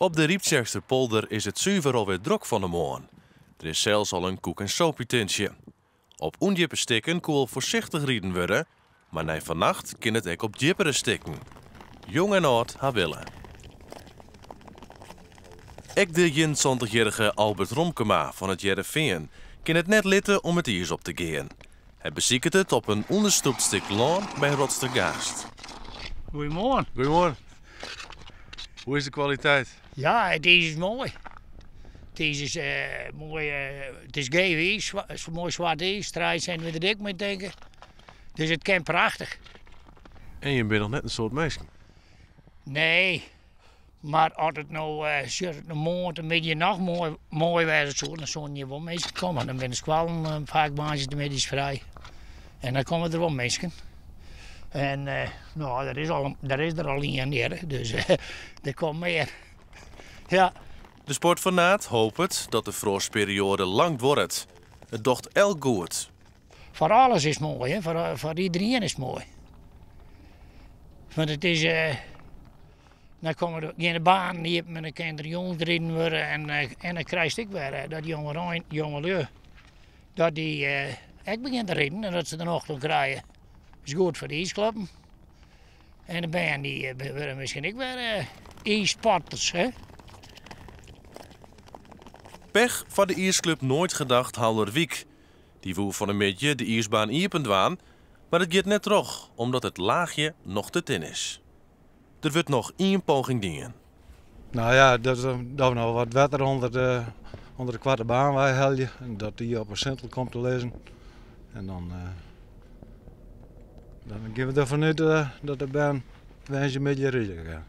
Op de Ryptsjerksterpolder is it suver alwer drok fan 'e moarn. Der is sels al in koek en sopietintsje. Op ûndjippe stikken koe al foarsichtich riden wurde, mar nei fannacht kin it ek op djippere stikken. Jong en âld ha wille. Ek de ienensantich-jierrige Albert Romkema fan It Hearrenfean kin it net litte om it iis op te gean. Hy besiket it op in ûnderstrûpt stik lân by Rotstergaast. Goeiemoarn. Goeiemoarn. Hoe is de kwaliteit? Ja, it iis is moai. It iis is moai, it is geef iis, moai swart iis, trije sintimeter dik moat je tinke. Dus it kin prachtich. En jim binne noch net in soad minsken? Nee, mar as it no, sjoch, it no moarntemiddei noch moai, moai wêze soe, dan soenen hjir wol minsken komme. Dan binne de skoallen faak woansdeitemiddeis frij. En dan komme der wol minsken. En no, der is al, der is der al ien hjir, dus der komt mear. Ja. De sportfanaat hopet dat de froastperioade lang duorret. It docht elk goed. Foar alles is moai, hè? Foar iederien is moai. Want it is, dan komme der, gean de banen iepen en dan kin der jûns riden wurde en, en dan krijst ek wer dat jongerein, jongelju, dat dy ek begjint te riden en dat se der nocht oan krije. Is goed foar de iisklubben. En de bern dy wurde miskien ek wer iissporters, hè? Pech foar de iisklub Nooitgedacht Haulerwyk. Dy woe fan 'e middei de iisbaan iepen dwaan, mar it giet net troch omdat it laachje noch te tin is. Der wurdt noch ien poging dien. No ja, dat we noch wat wetter ûnder de, ûnder de koarte baan wei helje en dat dy op 'e sintel komt te lizzen. En dan, dan gean we derfan út dat de bern woansdeitemiddei ride kinne.